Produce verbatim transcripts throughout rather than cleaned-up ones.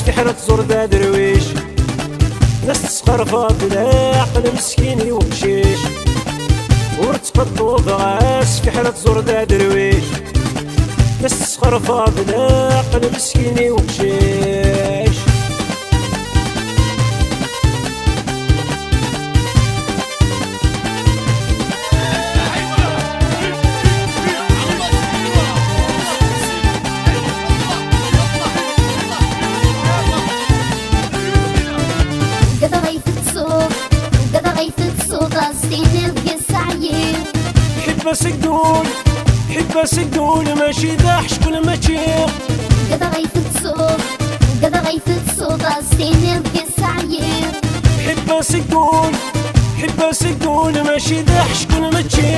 Fiḥel ad tẓur d aderwic, la s-tesxerfeḍ leɛqel meskin i uqcic. Ur ttqeṭṭuḍ ɣas fiḥel ad tẓur d aderwic, la s-tesxerfeḍ leɛqel meskin i uqcic. Ugadeɣ ay tettsuḍ, ugadeɣ ay tettsuḍ, ad s-tiniḍ yes ɛyiɣ. Ḥibba seg ul, ḥibba seg ul, mačči d aḥeckul mačči. Ugadeɣ ay tettsuḍ, ugadeɣ ay tettsuḍ, ad s-tiniḍ yes ɛyiɣ. Ḥibba seg ul, ḥibba seg ul, mačči d aḥeckul mačči.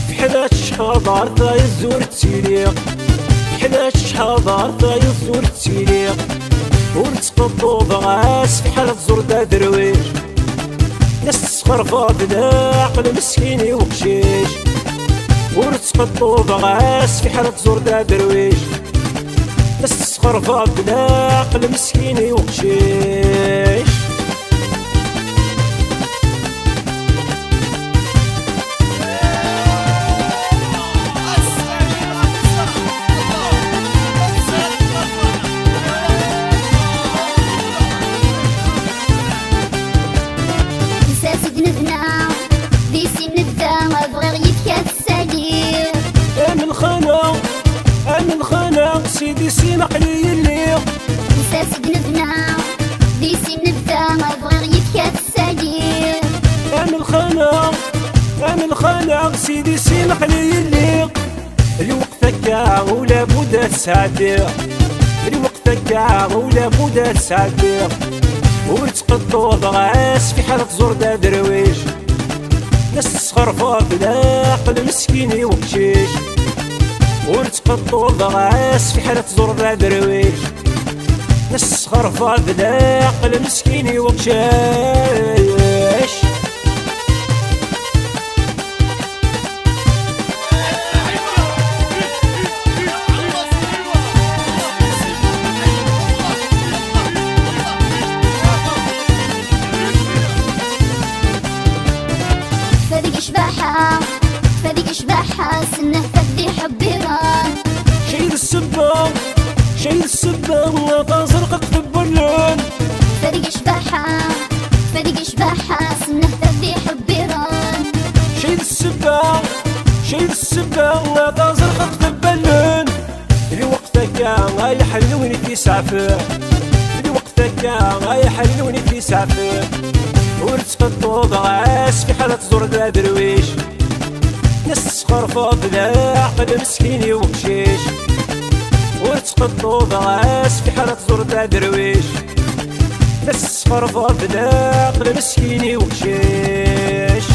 Fiḥel ad tecḥaḍ ar tayeẓ ur ttiliɣ, fiḥel ad tecḥaḍ ar tayeẓ ur ttiliɣ. Ur ttqeṭṭuḍ ɣas fiḥel ad tẓur d aderwic, la s-tesxerfeḍ leɛqel meskin i uqcic. Ur ttqeṭṭuḍ ɣas fiḥel ad tẓur d aderwic, la s-tesxerfeḍ leɛqel meskin i uqcic. Lsas i d-nebna, di sin nebda, bɣiɣ yid-k ad ssaliɣ. Am lxana, am lxana, sidi sin aqli yelliɣ. Lsas i d-nebna, di sin nebda, bɣiɣ yid-k ad ssaliɣ. Am lxana, am lxana, sidi sin aqli yelliɣ. Lweqt akka ula bud ad sɛeddiɣ, lweqt akka ula bud ad sɛeddiɣ. Ur ttqeṭṭuḍ ɣas fiḥel ad tẓur d aderwic, la s-tesxerfeḍ leɛqel meskin i uqcic. Ur ttqeṭṭuḍ ɣas fiḥel ad tẓur d aderwic, la s-tesxerfeḍ leɛqel meskin i uqcic. Fadeg ccbaḥa, fadeg ccbaḥa, senneh faddi ḥebbiran. Cay d ssebba, cay d ssebba, taẓerqaqt n wallen. Fadeg ccbaḥa, fadeg ccbaḥa, senneh faddi ḥebbiran. Cay d ssebba, cay d ssebba, taẓerqaqt n wallen. Lweqt akka ay ḥellu win i t-isɛfen, lweqt akka ay ḥellu win i t-isɛfen. Ur ttqeṭṭuḍ ɣas fiḥel ad tẓur d aderwic, la s-tesxerfeḍ leɛqel meskin i uqcic. Ur ttqeṭṭuḍ ɣas fiḥel ad tẓur d aderwic, la s-tesxerfeḍ leɛqel meskin i uqcic.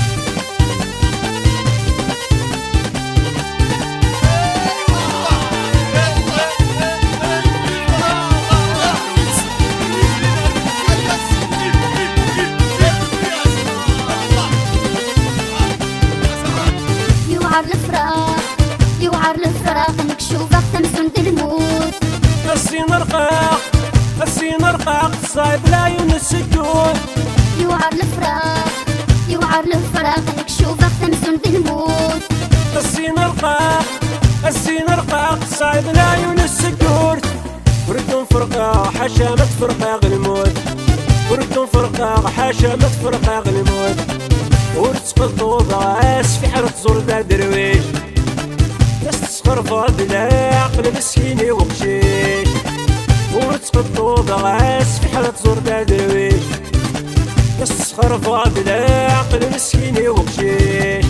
Yewɛer lefraq, yewɛer lefraq, nekk cubaɣ tamzun d lmut. A sin rqaq, a sin rqaq, tesɛiḍ leɛyun n sseggut. Yewɛer lefraq, yewɛer lefraq, nekk cubaɣ tamzun d lmut. A sin rqaq, a sin rqaq, tesɛiḍ leɛyun n sseggut. Ur ken-ferqeɣ ḥaca ma tferqeɣ lmut. Ur ken-ferqeɣ ḥaca ma tferqeɣ lmut. Ur ttqeṭṭuḍ ɣas fiḥel ad tẓur d aderwic, la s-tesxerfeḍ leɛqel meskin i uqcic. Ur ttqeṭṭuḍ ɣas fiḥel ad tẓur d aderwic, la s-tesxerfeḍ leɛqel meskin i uqcic.